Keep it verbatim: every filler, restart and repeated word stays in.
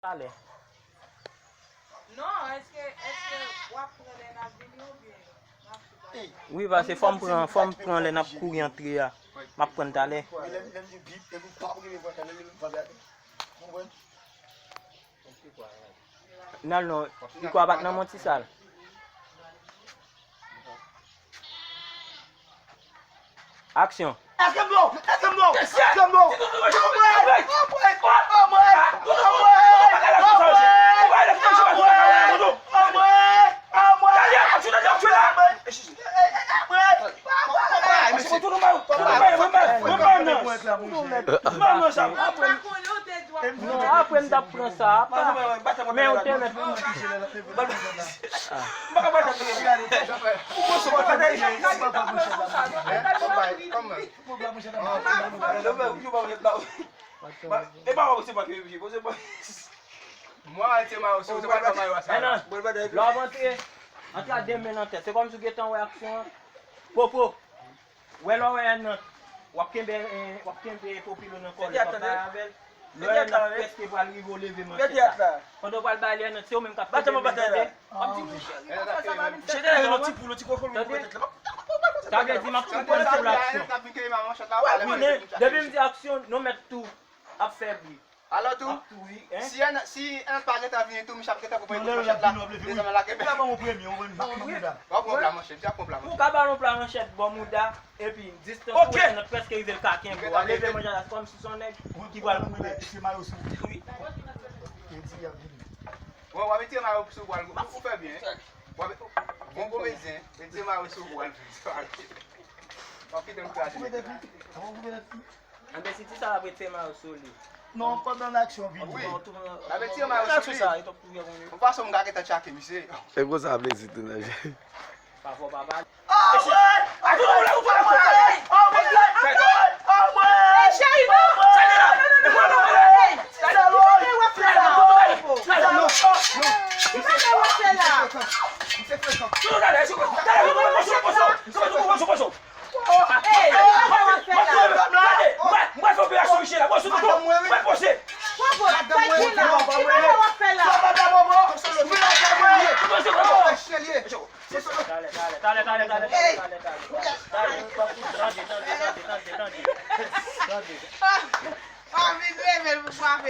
Talè. Non, èske, èske w ap pran lè n ap vini oubyen n ap sou paj la? Wi, pase fò m pran, fò m pran lè n ap kouri antre a. M ap pran talè. N al non, Rico a bat nan Montisal. Aksyon. Èske m bon? Èske m bon? Èske m bon? Anmwey! Anmwey! Anmwey! Non, apre m t ap pran sa apa. Men ou te mèt. Mwen, se mayo, se ou, se pa mayo a sa. Lè w ap antre, antre ak de men nan tèt. Se kòmsi w gentan wè aksyon an. Popo. Wè lè w wè nan, w ap kenbe, eh, w ap kenbe Popilo nan kòlè, w ap bay avè l. Lè w wè nan prèske pral rive w leve manchèt la. Pandan w pral bay lè nan, se ou menm k ap kenbe men tande. W ap di nou cheri, pa fè sa, pa vin fè sa. Tande? Sa vle di m ap tou pran sou l aksyon. Wi, men depi m di aksyon, nou mèt tou ap fè bri. Alò tou, si Ernest, si Ernest pa gentan vini tou, misye ap gentan pou pran manchèt la. Desann la kenbe. W ap pran pla manchèt, misye ap pran pla manchèt. Ou ka ba l yon pla manchèt bò mouda, epi distans ou wè Ernest prèske rive l ka kenbe w. W ap leve manchèt la, se kòmsi se yon nèg ki pral koupe. Wi. Bon, w ap retire mayo sou bwa l, ou fè byen. W ap, bon komedyen, retire mayo sou bwa l. W ap kite m kraze. Anben, si ti sa l ap ret fè mayo sou li. Non, pandan n aksyon vini. Wi. L ap retire mayo sou li. Yon fason m ka gentan tchake misye. E konsa plezi tou nan je. Pa fò papa. Talè, talè, talè. Tande, tande, tande, tande, tande. Tande. Anvi leve l pou frape.